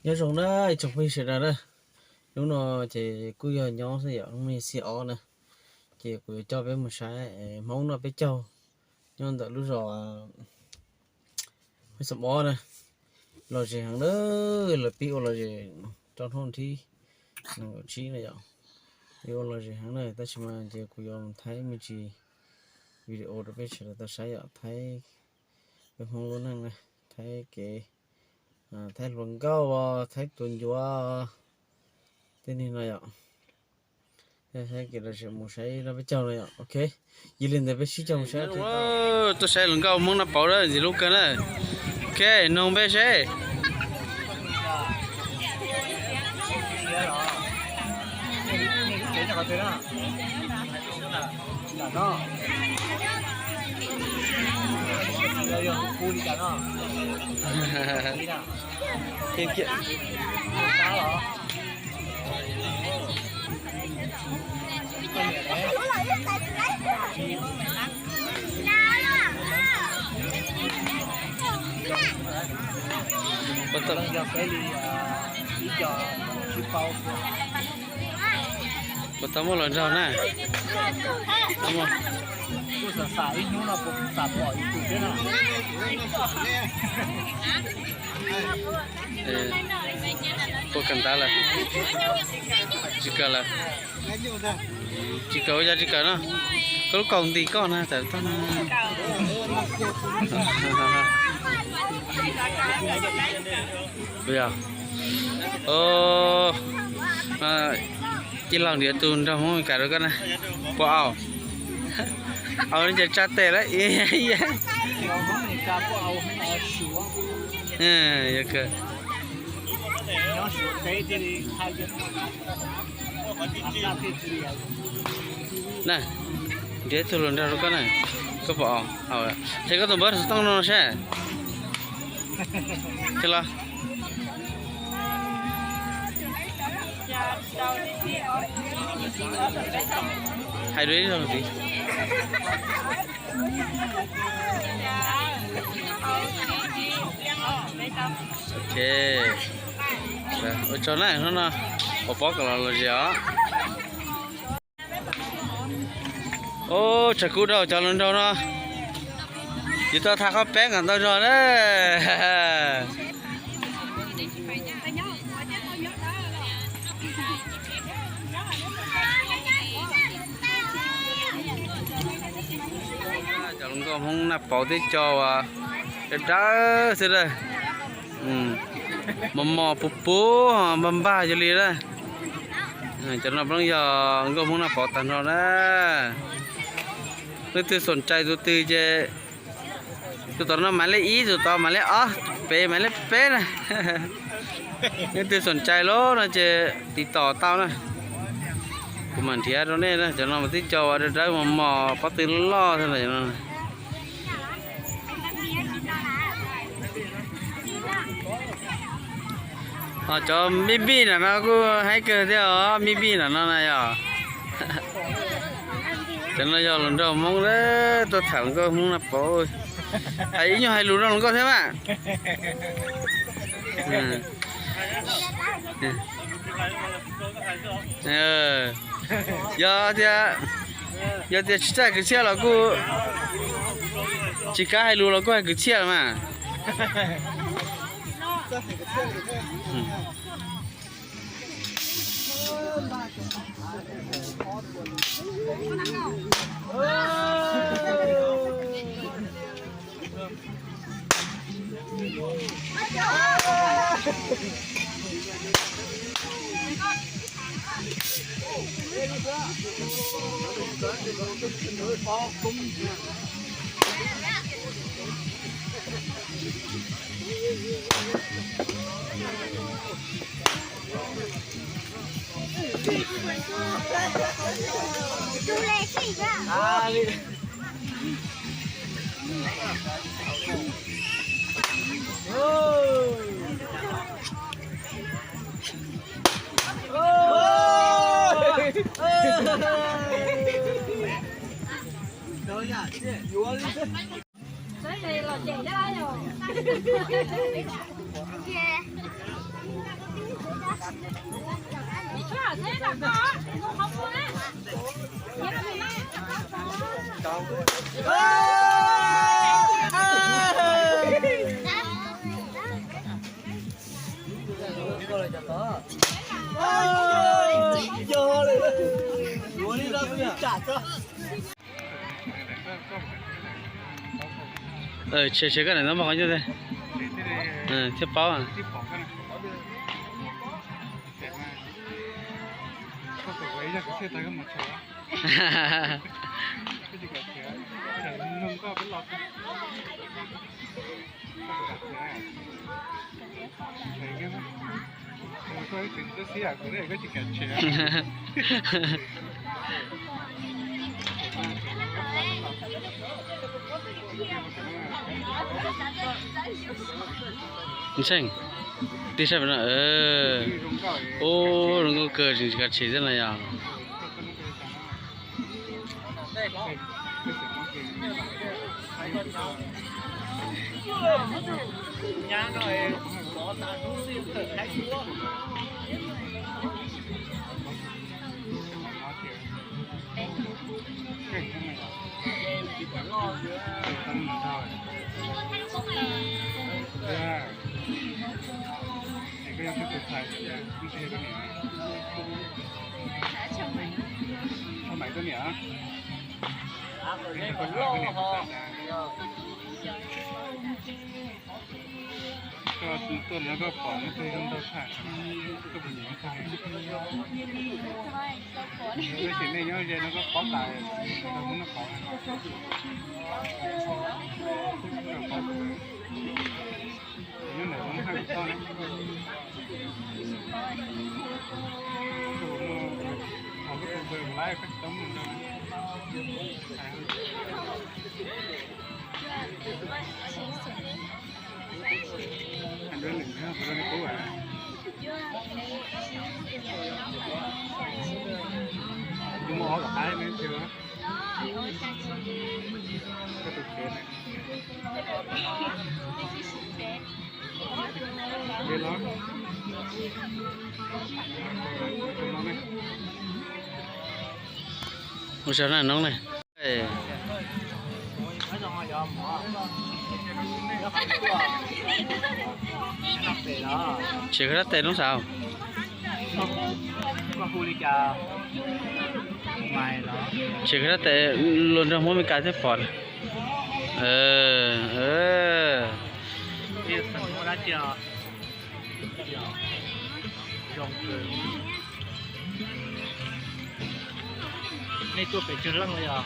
Nyob zoo na ib tsoom phooj ywg sawv daws na, hnub no ces kuj yog nyob xwb yom, hnub no xiab ob na, ces kuv yuav coj peb mus saib Hmoob noj peb caug nyob ntawm lub zos Hmoob Xam Ob na. Lom zem heev na, lawv pib ua lom zem rau hnub thib nees nkaum tsib na yom, pib ua lom zem heev na, tab sis mas ces kuv yuav mus thaij me ntsis video rau peb sawv daws tau saib yom, thaib peb Hmoob lub neej na, thaib kev, thaib hluas nkauj, thaib tus ncuav, tej neeg no yom. Thaib kev lom zem mus saib noj peb caug no yom, ok. Yog li ntawd peb sib cog mus saib. Tuaj saib hluas nkauj Hmoob noj pauv na, ntxim hlub kawg na. Ok, noog npe seb. Puas tau muaj hluas nraug na? Puas kawm ntawv lawm? Tsis kawm lawm. Tsis kawm ua cas tsis kawm no? Koj lub kaus nti koj na tawm tag. Yog, cia los nrhiav tus nraug Hmoob Mes Kas rau koj na. Puas au? Au li cas tsa tes lawm. Na, nrhiav ib tug hluas nraug rau koj na. Koj puas au? Qhia koj tus npawb xov tooj no seb. Qhia los. Hais dua ib zaug ntxiv. Ok, ua tsaug na, hnub no pov pob kom los lom zem os. Ub, tshav kub dhau cov hluas nraug no, yuav tau tha qhob peeb kom ntau zog na. Cov hluas nkauj Hmoob Naj Pauv teb co uas dawb dawb xwb na, mos mos puv puv npag npag yog li na. Cov no plaub yog nkauj Hmoob Naj Pauv tag nrho na. Leej twg xom cai tus twg ces tus tom no maiv lej ib, tus tod maiv lej ob, pem maiv lej peb na. Leej twg xom cai lawm no ces tiv tom tau na. Kuv mam nrhiav rau nej na, cov no mas tib co uas dawb dawb mos mos pob tw loj loj thiab no. Ho cov mij mij nram no kuj haib kawg thiab os, mij mij nram no na yog. Cov no yog hluas nraug Hmoob na, tuaj tham hluas nkauj Hmoob Naj Pauv. Hais ib nyuag hais lus rau hluas nkauj thiab mas. Yog tias, yog tias tsis txawj kwv txhiaj los kuj, tsis kav hais lus los kuj hais kwv txhiaj los mas. Tshem tshem koj niam ntawd muaj qhov ncauj thiab paub. Ntseeg, tig sab pem no. Ub, zoo nkauj kawg, tseem kav tshem thiab no yog. Koj tuaj no koj pom no tej zoo ntau tshaj, koj puas nyiam? Tab sis nej nyob ze no koj pov tas, koj muab noj pov. Nyob ntawm no haj tau na. Koj puas muaj, qhov koj tus npawg laib koj tsis tau muaj nrog. Tus muaj ob lom qab me ntsis, koj tus tsev na. Ua sav na noob na. Tsev koj sab tes noob sav. Tsev koj sab tes luag nrog Hmoob Meskas thiab pom. Nej tuaj pem tsawg leej los yog?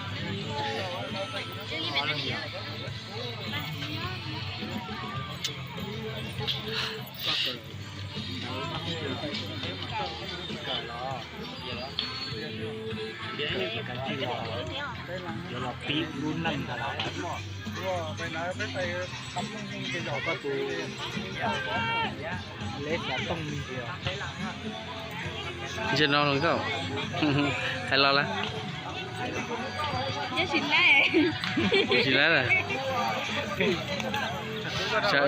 Yuav los pib lub neej ntag. Koj tus leb xov tooj li ntag. Ntsia no los nkauj, hais los lawm. Tsis lab lawm. Koj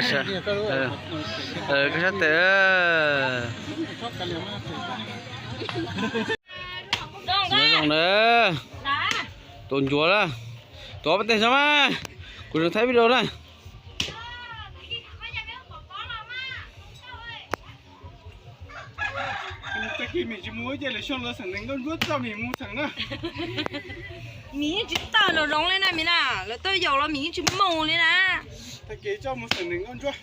sab tes. Nyob zoo na, tus ncuav na, tus ob peb teg no mas, kuv tseem thaij video na. Tag kis Mim tsis mus ces lawv xyoo lawv xeem neeg nkauj ntsuab txog Mim mus xeem na. Mim yeej tsis tawm nraum zoov li na Mim na, lawv tuaj yaum los Mim yeej tsis mus li na. Tag kis coj mus xeem neeg nkauj ntsuab.